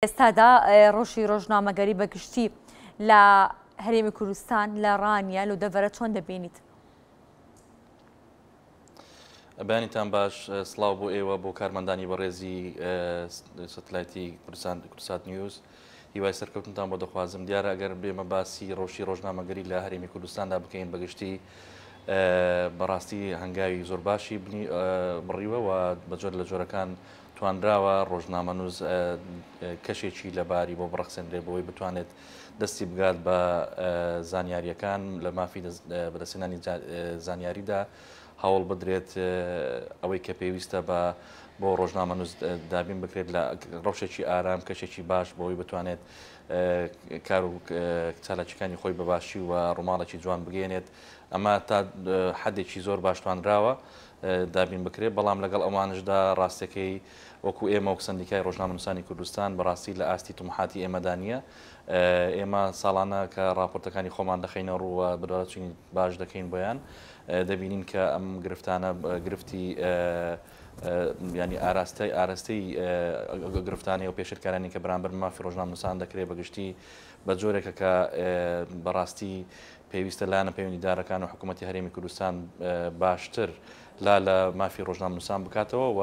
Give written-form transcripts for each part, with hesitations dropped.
ئێستادا ڕەوشی ڕۆژنامەگەری بە گشتی لە هەرێمی کوردستان لە ڕانیە لەو دەڤەرە چۆن دەبینیت؟ بەیانیتان باش سڵاو بۆ ئێوە بۆ کارمەندانی بەڕێزی سەتلایتی کوردستان کوردسات نیوز هیوای سەرکەوتنتان بۆ دەخوازم دیارە ئەگەر بێمە باسی ڕەوشی ڕۆژنامەگەری لە هەرێمی کوردستاندا بکەین بەگشتی بەڕاستی هەنگاوی زۆر باشی بڕیوە و بە جۆر لە جۆرەکان توانراوە ڕۆژنامەنووس کەشێکی لەباری بۆ بڕەخسێنرێت بۆی بتوانێت دەستی بگات بە زانیاریەکان لە مافی بەدەستهێنانی زانیاریدا هەوڵ بدرێت ئەوەی کە پێویستە بە بۆ ڕۆژنامەنووس دابین بکرێت لە ڕەوشێکی ئارام کەشێکی باش بۆی بتوانێت کار و چالاکیەکانی خۆی بە باشی و ڕووماڵێکی جوان بگەێنێت ئەمە تا حدێکی زۆر باش توانراوە دابین بکرێت، بەڵام لەگەڵ ئەوانشدا ڕاستەکەی وەکو ئێمە وەک سەندیکای ڕۆژنامەنووسانی کوردستان بەڕاستی لە ئاستی تموحاتی ئێمەدا نییە. ئێمە ساڵانە کە ڕاپۆرتەکانی خۆمان دەخەینە ڕوو و بەدواداچوونی باش دەکەین بۆیان، دەبینین کە ئەم گرفتانە گرفتی ینی ئاراستەی ئارەستەی گرفتانەیە و پێشێلکارانی کە بەرامبەر مافی ڕۆژنامەنووسان دەکرێت بەگشتی بە جۆرێکە کە بەڕاستی پێویستە لایەنە پەیوەندیدارەکان و حکوومەتی هەرێمی کوردستان باشتر لا لە مافی ڕۆژنامەنووسان بکاتەوە و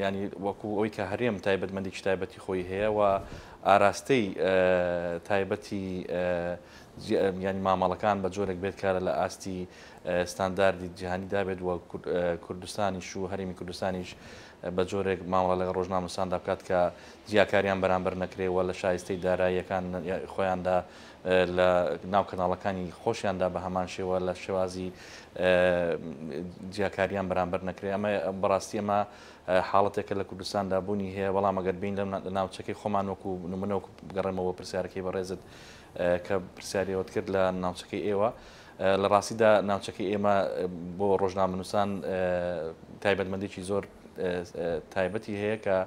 ینی وەکو ئەوی کە هەرێم تایبەتمەندێکی تایبەتی خۆی هەیە و ئاراستەی تایبەتی ینی مامەڵەکان بە جۆرێک بێت کار لە ئاستی ستانداردی جیهانیدا بێت و کوردستانیش و هەرێمی کوردستانیش بە جۆرێک مامەڵە لەگەڵ ڕۆژنامەنووساندا بکات کە جیاکاریان بەرامبەر نەکرێ و لە شایستەی داراییەکان خۆیاندا لە ناو کەناڵەکانی خۆشیاندا بە هەمان شێوە لە شێوازی جیاکاریان بەرامبەر نەکرێ. ئەمە بەڕاستی ئەمە حاڵەتێکە لە کوردستاندا بوونی هەیە، بەڵام ئەگەر بین لە ناوچەکەی خۆمان وەکو نمونە وەکو بگەڕێمەوە بۆ پرسیارەکەی بەڕێزت کە پرسیاریەوەت کرد لە ناوچەکەی ئێوە لە ڕاستیدا ناوچەکەی ئێمە بۆ ڕۆژنامەنووسان تایبەتمەندێکی زۆر تایبەتی هەیە کە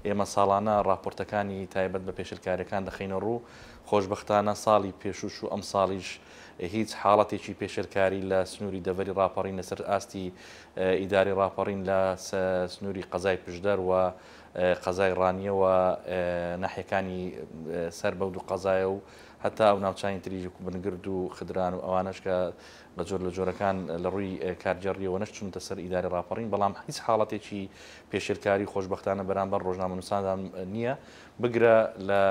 ئێمە ساڵانە ڕاپۆرتەکانی تایبەت بە پێشلکاریەکان دەخەینە ڕوو خۆشبەختانە ساڵی پێشووش و ئەمساڵیش هیچ حاڵەتێکی پێشێلکاری لە سنووری دەڤەری ڕاپەڕین لەسەر ئاستی ئیداری ڕاپەڕین لە سنووری قەزای پشدەر و قەزای ڕانیە و ناحیەکانی سەر بەو دوو قەزایە و هەتا ئەو ناوچانی تریش وەکو بنگرد و خدران و ئەوانەش کە بە جۆر لە جۆرەکان لە ڕووی کارگێڕییەوە نەشچوونەتە سەر ئیداری ڕاپەڕین بەڵام هیچ حاڵەتێکی پێشێلکاری خۆشبەختانە بەرامبەر ڕۆژنامەنووساندا نییە. بگرە لە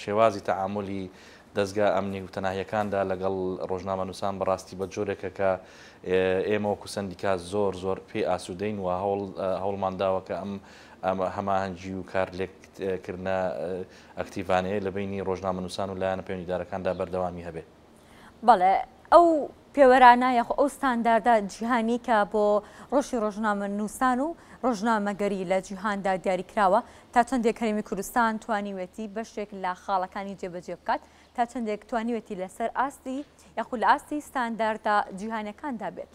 شێوازی تەعامولی دەزگا ئەمنی و تەناهیەکاندا لەگەڵ ڕۆژنامەنووسان بەڕاستی بە جۆرێکە کە ئێمە وەکو سەندیکا زۆر زۆر پێی ئاسوودەین و هەوڵ هەوڵمان داوە کە ئەم هەماهەنگی و کارلێککردنە ئەکتیڤانەیە لە بەینی ڕۆژنامەنووسان و لایەنە پەیوەندیدارەکاندا بەردەوامی هەبێ. بەڵێ ئەو پێوەرانە یاخۆ ئەو ستانداردە جیهانی کە بۆ ڕۆژی ڕۆژنامەنووسان و ڕۆژنامەگەری لە جیهاندا دیاریکراوە تا چەندێک هەرێمی کوردستان توانیوێتی بەشێک لە خاڵەکانی جێبەجێ بکات تا چەندێک توانیوێتی لەسەر ئاستی یاخود لە ئاستی ستانداردە جیهانیەکاندا بێت؟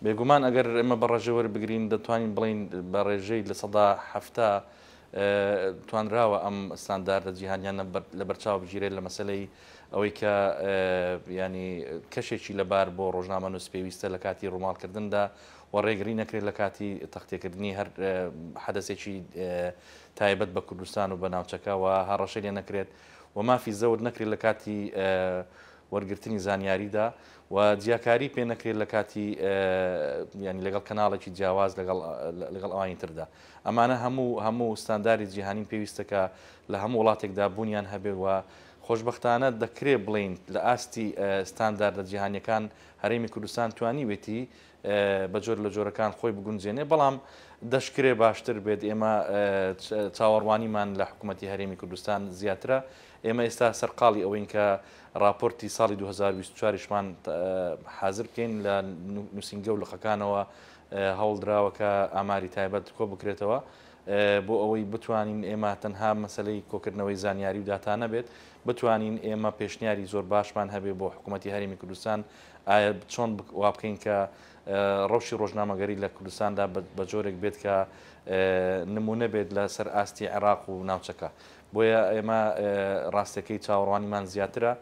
بێگومان ئەگەر ئێمە بە ڕێژە وەربگرین دەتوانین بڵێین بە ڕێژەی 70% توانراوە ئەم ستانداردە جیهانیانە لەبەرچاو بگیرێت لە مەسەلەی ئەوەی کە ینی کەشێکی لەبار بۆ ڕۆژنامەنووس پێویستە لە کاتی ڕووماڵکردندا و ڕێگری نەکرێت لە کاتی تەختێکردنی هەر حەدەسێکی تایبەت بە کوردستان و بە ناوچەکە و هەڕەشەی لێ نەکرێت و مافی زەوت نەکرێت لە کاتی وەرگرتنی زانیاریدا و جیاکاری پێ نەکرێت لە کاتی ینی لەگەڵ کەناڵێکی جیاواز لەگەڵ لەگەڵ ئەوانی تردا. ئەمانە هەموو هەموو ستانداری جیهانین پێویستە کە لە هەموو وڵاتێکدا بوونیان هەبێ و خۆشبەختانە دەکرێ بڵێین لە ئاستی ستانداردە جیهانیەکان هەرێمی کوردستان توانیوێتی بە جۆر لە جۆرەکان خۆی بگونجێنێ بەڵام دەشکرێ باشتر بێت ئێمە چاوەڕوانیمان لە حکوومەتی هەرێمی کوردستان زیاترە ئێمە ئێستا سەرقاڵی ئەوەین کە ڕاپۆرتی ساڵی 2024 یشمان حازر بکەین لە نووسینگە و لقەکانەوە هەوڵدراوە کە ئاماری تایبەت کۆ بکرێتەوە بۆ ئەوەی بتوانین ئێمە تەنها مەسەلەی کۆکردنەوەی زانیاری و داتا نەبێت بتوانین ئێمە پێشنیاری زۆر باشمان هەبێ بۆ حکوومەتی هەرێمی کوردستان ئایا چۆن وا بکەین کە ڕەوشی ڕۆژنامەگەری لە کوردستاندا بە جۆرێک بێت کە نمونە بێت لە سەر ئاستی عێراق و ناوچەکە. بۆیە ئێمە ڕاستەکەی چاوەڕوانیمان زیاترە،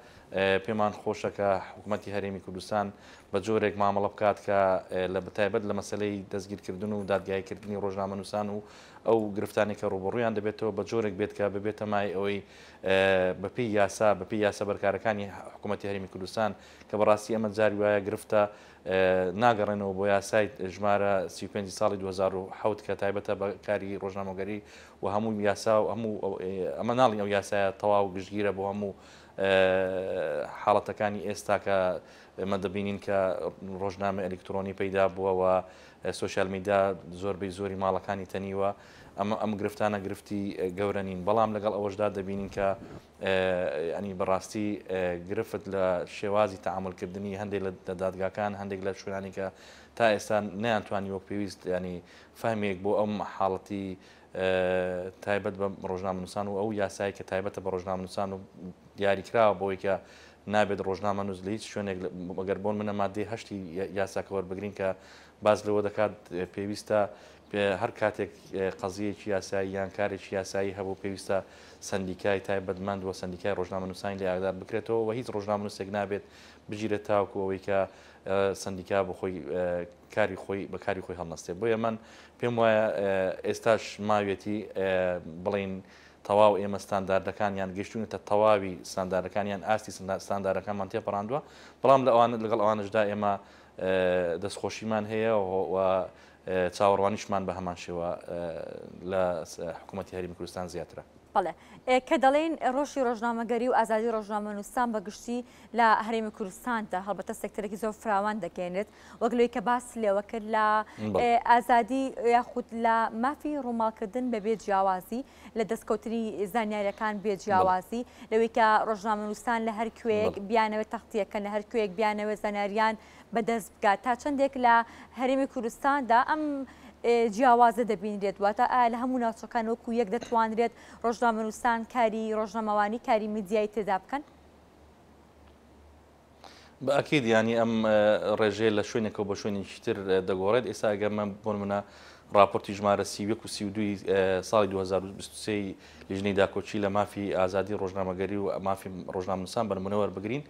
پێمان خۆشە کە حکوومەتی هەرێمی کوردستان بە جۆرێک مامەڵە بکات کە لە بەتایبەت لە مەسەلەی دەستگیرکردن و دادگاییکردنی ڕۆژنامەنووسان و ئەو گرفتانەی کە ڕووبەڕوویان دەبێتەوە بە جۆرێک بێت کە ببێتە مایەی ئەوەی بەپێی یاسا بەپێی یاسا بەرکارەکانی حکوومەتی هەرێمی کوردستان کە بەڕاستی ئەمە جاری وایە گرفتە ناگەڕێنەوە بۆ یاسای ژمارە 35 ساڵی 2007 کە تایبەتە بە کاری ڕۆژنامەگەری و هەموو یاسا و هەموو ئەمە ناڵین ئەو یاسایە تەواو گشتگیرە بۆ هەموو حاڵەتەکانی ئێستا کە ئێمە دەبینین کە ڕۆژنامە ئەلیکترۆنی پەیدا بووە و سۆشیال میدیا زۆربەی زۆری ماڵەکانی تەنیوە ئەمە ئەم گرفتانە گرفتی گەورە نین بەڵام لەگەڵ ئەوەشدا دەبینین کە ینی بەڕاستی گرفت لە شێوازی تەعامولکردنی هەندێک لە دادگاکان هەندێک لە شوێنانی کە تا ئێستا نەیانتوانی وەک پێویست ینی فەهمێک بۆ ئەم حاڵەتی تایبەت بە ڕۆژنامەنووسان و ئەو یاسای کە تایبەتە بە ڕۆژنامەنووسان و دیاریکراوە بۆی کە نابێت ڕۆژنامەنووس لە هیچ شوێنێک ئەگەر بۆن منە مادەی هەشتی یاساکە وەربگرین کە باس لەوە دەکات پێویستە هەر کاتێک قەزیەکی یاسایی یان کارێکی یاسایی هەبوو پێویستە سەندیکای تایبەتمەند و سەندیکای ڕۆژنامەنووسانی لێ ئاگادار بکرێتەوە و هیچ ڕۆژنامەنووسێک نابێت بگیرێت تاوەکو ئەوەی کە سەندیکا بۆ خۆی کاری خۆی بە کاری خۆی هەڵنەستێ بۆیە من پێم وایە ئێستاش ماویەتی بڵین تەواو ئێمە ستانداردەکان یان گەشتونەتە تەواوی ستانداردەکان یان ئاستی ستانداردەکانمان تێپەڕاندووە بەڵام لە ئەوان لەگەڵ ئەوانشدا ئێمە دەستخۆشیمان هەیە و چاوەڕوانیشمان بە هەمان شێوە لە حکوومەتی هەرێمی کوردستان زیاترە. بەڵێ کە دەڵێین ڕۆژی ڕۆژنامەگەری و ئازادی ڕۆژنامەنووسان بە گشتی لە هەرێمی کوردستاندا هەڵبەتە سێکتەرێکی زۆر فراوان دەگەێنێت وەک لەوەی کە باس لێوە کرد لە ئازادی یاخود لە مافی ڕووماڵکردن بە بێ جیاوازی لە دەستکەوتنی زانیاریەکان بێ جیاوازی لەوەی کە ڕۆژنامەنووسان لە هەر کوێیەک بیانەوێت تەختیەکەن لە هەر کوێیەک بیانەوێت زانیاریان بەدەست بگات تا چەندێک لە هەرێمی کوردستاندا ئەم جیاوازە دەبینرێت واتە ئایا لە هەموو ناوچەکان وەکو یەک دەتوانرێت ڕۆژنامەنووسان کاری ڕۆژنامەوانی کاری میدیایی تێدا بکەن؟ بە ئەکید یانی ئەم ڕێژەیە لە شوێنێکەوە بۆ شوێنێکی تر دەگۆڕێت ئێستا ئەگەر من بۆ نمونە ڕاپۆرتی ژمارە 31 و 32 ساڵی 2023 لیژنەی داکۆکی لە مافی ئازادی ڕۆژنامەگەری و مافی ڕۆژنامەنووسان بە نمونە وەربگرین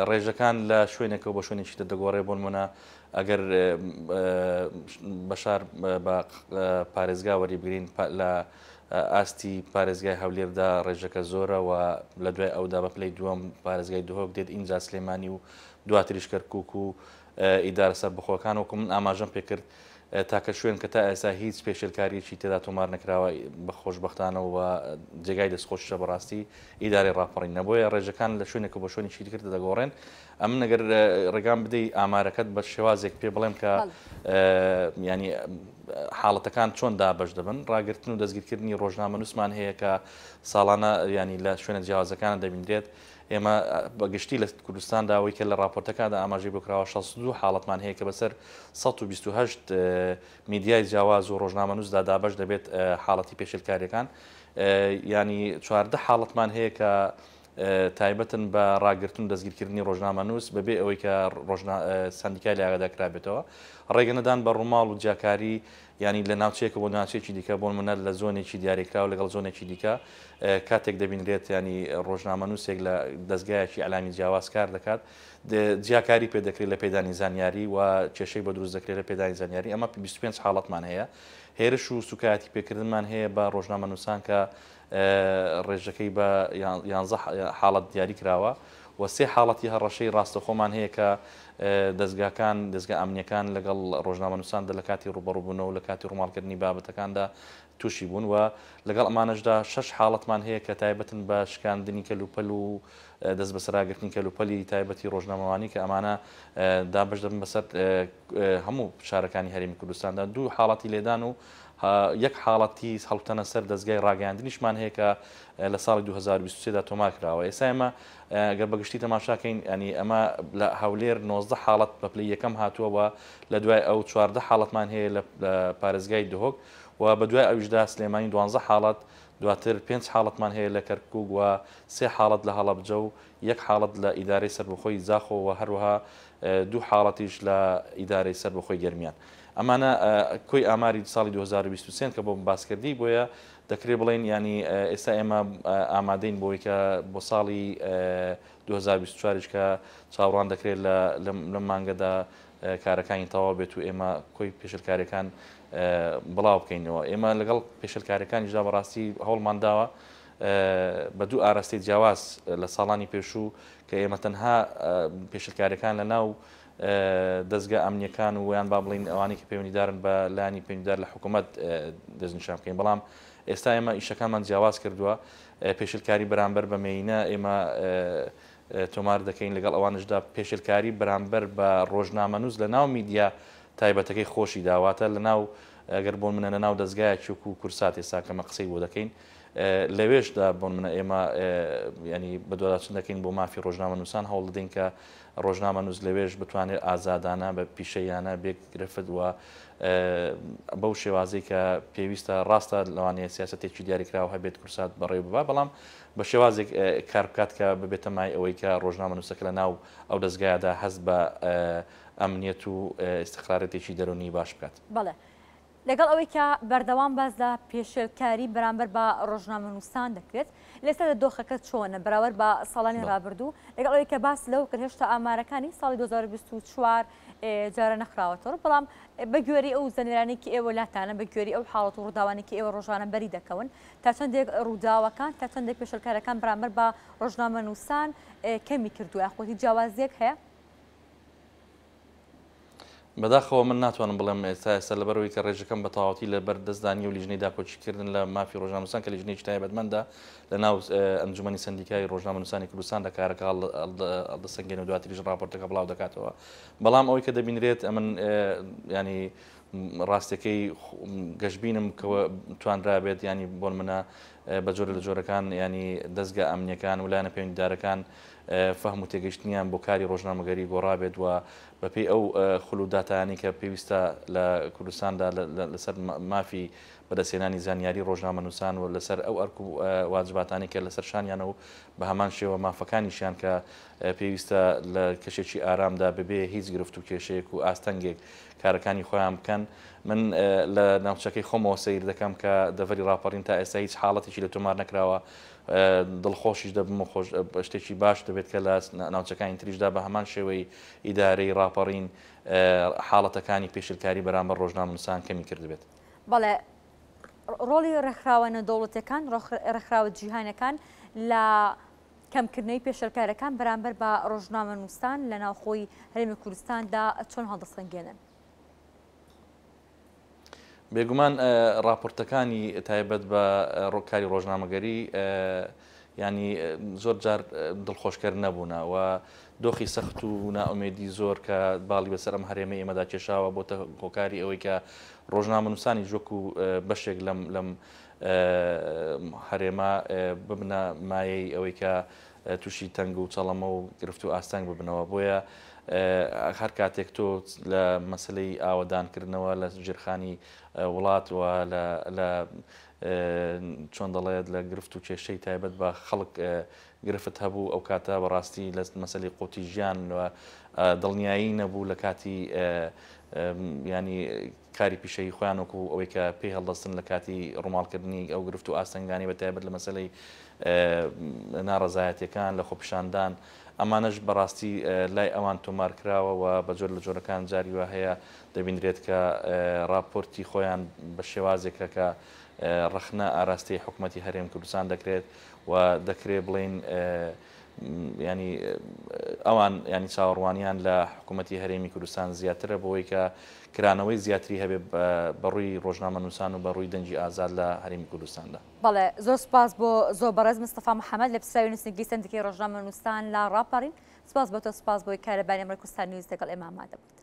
ڕێژەکان لە شوێنێکەوە بۆ شوێنێکی تر دەگۆڕێ بۆ نمونە ئەگەر بەشار بە پارێزگا وەریبگرین لە ئاستی پارێزگای هەولێردا ڕێژەکە زۆرە و لە دوای ئەودا بە پلەی دووەم پارێزگای دهۆک دێت ئینجا سلێمانی و دواتریش کەرکوک و ئیدارە سەربەخۆکان وەکو من ئاماژەم پێکرد تاکە شوێن کە تا ئێستا هیچ پێشێلکاریەکی تێدا تۆمار نەکراوە بە خۆشبەختانەوە و جێگای دەستخۆشیشە بەڕاستی ئیدارەی ڕاپەڕینە بۆیە ڕێژەکان لە شوێنێکەوە بۆ شوێنێکی دیکە دەگۆڕێن ئەمن ئەگەر ڕێگام بدەی ئامارەکەت بە شێوازێک پێ بڵێم کە ینی حاڵەتەکان چۆن دابەش دەبن ڕاگرتن و دەستگیرکردنی ڕۆژنامەنووسمان هەیە کە ساڵانە ینی لە شوێنە جیاوازەکانە دەبینرێت ئێمە بە گشتی لە کوردستاندا ئەوەی کە لە راپۆرتەکاندا ئاماژەی بۆ کراوە 62 حاڵەتمان هەیە کە بەسەر 128 میدیای جیاواز و ڕۆژنامەنووسدا دابەش دەبێت حاڵەتی پێشێلکاریەکان ینی 14 حاڵەتمان هەیە کە تایبەتن بە ڕاگرتن و دەستگیرکردنی ڕۆژنامەنووس بەبێ ئەوەی کە سەندیکای لێ ئاگادار کرابێتەوە، ڕێگەنەدان بە ڕووماڵ و جیاکاری یانی لە ناوچەیەکەوە بۆ ناوچەیەکی دیکە، بۆ نموونە لە زۆنێکی دیاریکراو لەگەڵ زۆنێکی دیکە کاتێک دەبینرێت یانی ڕۆژنامەنووسێک لە دەزگایەکی ئیعلامی جیاواز کار دەکات جیاکاری پێ دەکرێت لە پێدانی زانیاری و کێشەی بۆ دروست دەکرێت لە پێدانی زانیاری ئەمە 25 حاڵەتمان هەیە هێرش و سوکایەتی پێکردنمان هەیە بە ڕۆژنامەنووسان کە ڕێژەکەی بە یانزە حاڵەت دیاری کراوە و سێ حاڵەتی هەڕەشەی ڕاستەخۆمان هەیە کە دەزگاکان، دەزگا ئەمنییەکان لەگەڵ ڕۆژنامەنووساندا لە کاتی ڕووبەڕووبوونەوە و لە کاتی ڕووماڵکردنی بابەتەکاندا تووشی بوون و لەگەڵ ئەمانەشدا شەش حاڵەتمان هەیە کە تایبەتن بە شکاندنی کەلوپەل و دەستبەسەراگرتنی کەلوپەلی تایبەتی ڕۆژنامەوانی کە ئەمانە دابەش دەبن بەسەر هەموو شارەکانی هەرێمی کوردستاندا دوو حاڵەتی لێدان و یەک حاڵەتی هەڵکوتانە سەر دەزگای ڕاگەیاندنیشمان هەیە کە لە ساڵی 2023 دا تۆمار کراوە. ئێستا ئێمە گەر بە گشتی تەماشاکەین ینی ئەمە لە هەولێر 19 حاڵەت بە پلەی یەکەم هاتووە و لە دوای ئەو 14 حاڵەتمان هەیە لە پارێزگای دهۆک و بە دوای ئەویشدا سلێمانی 12 حاڵەت دواتر پێنج حاڵەتمان هەیە لە کەرکوک و سێ حاڵەت لە هەڵەبجە و یەک حاڵەت لە ئیدارەی سەربەخۆی زاخۆ و هەروەها دوو حاڵەتیش لە ئیدارەی سەربەخۆی گەرمیان. ئەمانە کۆی ئاماری ساڵی 2023 کە بۆم باس کردی بۆیە دەکرێت بڵێین ینی ئێستا ئێمە ئامادەین بۆی کە بۆ ساڵی 2024 کە چاوەڕوان دەکرێت لە لەم مانگەدا کارەکانی تەواو بێت و ئێمە کۆی پێشلکاریەکان بڵاو بکەینەوە ئێمە لەگەڵ پێشلکاریەکانیشدا بەڕاستی هەوڵمان داوە بە دوو ئاراستەی جیاواز لە ساڵانی پێشوو کە ئێمە تەنها پێشلکاریەکان لە ناو دەزگا ئەمنیەکان و یان با بڵین ئەوانەی کە پەیوەندیدارن بە لایەنی پەیوەندیدار لە حکوومەت دەستنیشان بکەین بەڵام ئێستا ئێمە ئیشەکانمان جیاواز کردووە پێشلکاری بەرامبەر بە مێینە ئێمە تۆمار دەکەین لەگەڵ ئەوانشدا پێشلکاری بەرامبەر بە ڕۆژنامەنووس لە ناو میدیا تایبەتەکەی خۆشیدا واتە لە ناو ئەگەر بۆ منە لە ناو دەزگایەکی وەکو کورسات ئێستا کەمە قسەی بۆ دەکەین لەوێشدا بۆ منە ئێمە ینی بەدواداچون دەکەین بۆ مافی ڕۆژنامەنووسان هەوڵ دەدەین کە ڕۆژنامەنووس لەوێش بتوانێت ئازادانە بە پیشەیانە بێ گرفت و بەو شێوازەی کە پێویستە ڕاستە لەوانەیە سیاسەتێکی دیاریکراو هەبێت کورسات بەڕێوە ببا بەڵام بە شێوازێک کار بکات کە ببێتە مای ئەوەی کە ڕۆژنامەنووسەکە لە ناو ئەو دەزگایەدا هەست بە ئەمنیەت و ئیستقرارێتێکی دەروونی باش بکات. بەڵێ. لەگەڵ ئەوەی کە بەردەوام باس لە پێشێلکاری بەرامبەر بە ڕۆژنامەنووسان دەکرێت، لە ئێستادا دۆخەکە چۆنە بەراورد بە ساڵانی ڕابردوو، لەگەڵ ئەوەی کە باس لەوە کرد هێشتا ئامارەکانی ساڵی 2024 جارە نەخراوەتەوە، بەڵام بە گوێرەی ئەو زانیارانەی کە ئێوە لاتانە، بە گوێرەی ئەو حاڵەت و ڕووداوانەی کە ئێوە ڕۆژانە بەری دەکەون، تا چەندێک ڕووداوەکان، تا چەندێک پێشێلکارەکان بەرامبەر بە ڕۆژنامەنووسان کەمی کردووە یاخود هیچ جیاوازییەک هەیە؟ بەداخەوە من ناتوانم بڵێم ئێستا ئێستا لەبەرئەوەی کە ڕێژەکەم بە تەواوەتی لەبەر دەستدا نییە و لیژنەی داکۆکیکردن لە مافی ڕۆژنامەنووسان کە لیژنەیەکی تایبەتمەندە لە ناو ئەنجومەنی سەندیکای ڕۆژنامەنووسانی کوردستاندا کارەکە هەڵدەسەنگێنێ و دواتریش ڕاپۆرتەکە بڵاو دەکاتەوە بەڵام ئەوەی کە دەبینرێت ئەمن ینی ڕاستەکەی گەشببینم کە توانرابێت ینی بۆن منە بە جۆرە لە جۆرەکان ینی دەستگە ئەمنیەکان و لایەنە پەیوەندیدارەکان فەهم و تێگەیشتنیان بۆ کاری ڕۆژنامەگەری گۆڕابێت و بەپێی ئەو خول و داتایانەی کە پێویستە لە کوردستاندا لەسەر مافی بەدەستهێنانی زانیاری ڕۆژنامەنووسان و لەسەر ئەو ئەرک و واجباتانەی کە لەسەر شانیانە و بە هەمان شێوە مافەکانیشیان کە پێویستە لە کەشێکی ئارامدا بەبێ هیچ گرفت و کێشەیەک و ئاستەنگێک کارەکانی خۆیان بکەن. من لە ناوچەکەی خۆمەوە سەیر دەکەم کە دەڤەری ڕاپەڕین تا ئێستا هیچ حاڵەتێکی لە تۆمار نەکراوە دڵخۆشیش دەبم و خۆش شتێکی باش دەبێت کە لە ناوچەکانی تریشدا بە هەمان شێوەی ئیدارەی ڕاپەڕین حاڵەتەکانی پێشلکاری بەرامبەر ڕۆژنامەنووسان کەمی کردبێت. بەڵێ ڕۆڵی ڕێکخراوە نێودەوڵەتیەکان، ڕێکخراوە جیهانیەکان لە کەمکردنەوەی پێشێلکاریەکان بەرامبەر بە ڕۆژنامەنووسان لە ناوخۆی هەرێمی کوردستاندا چۆن هەڵدەسەنگێنن؟ بێگومان ڕاپۆرتەکانی تایبەت بە کاری ڕۆژنامەگەری ینی زۆر جار دڵخۆشکەر نەبوونە و دۆخی سەخت و نائومێدی زۆر کە باڵی بەسەر ئەم هەرێمە ئێمەدا کێشاوە بۆتە هۆکاری ئەوەی کە ڕۆژنامەنووسانی وەکو بەشێک لەم لەم هەرێمە ببنە مایەی ئەوەی کە تووشی تەنگ و چەڵەمە و گرفت و ئاستەنگ ببنەوە بۆیە هەر کاتێک تۆ لە مەسلەی ئاوەدانکردنەوە لە ژێرخانی وڵات و لە چۆن دەڵێت لە گرفت و کێشەی تایبەت بە خەڵک گرفت هەبوو ئەو کاتە بەڕاستی لە مەسلی قوتی ژیان و دڵنیایی نەبوو لە کاتی ینی کاری پیشەیی خۆیان وەکو ئەوەی کە پێی هەڵدەستن لە کاتی ڕووماڵکردنی ئەو گرفت و ئاستەنگانەی بە تایبەت لە مەسەلەی ناڕەزایەتیەکان لە خۆپیشاندان ئەمانەش بەڕاستی لای ئەوان تۆمار کراوە و بە جۆر لە جۆرەکان جاری وا هەیە دەبینرێت کە ڕاپۆرتی خۆیان بە شێوازێکە کە ڕەخنە ئاراستەی حکوومەتی هەرێم کوردستان دەکرێت و دەکرێت بڵێین ینی ئەوان ینی چاوەڕوانیان لە حکوومەتی هەرێمی کوردستان زیاترە بۆی کە کرانەوەی زیاتری هەبێ بەڕووی ڕۆژنامەنووسان و بەڕووی دەنگی ئازاد لە هەرێمی کوردستاندا. بەڵێ زۆر سوپاس بۆ زۆر بەڕێز مستەفا محەمەد لێپرسراوی نووسینگەی سەندیکای ڕۆژنامەنووسان لە ڕاپەڕین سوپاس بۆ تۆ سوپاس بۆی کە لە بارەی ئەمڕۆی کوردستان نیوز لەگەڵ ئێمە ئامادە بوویت.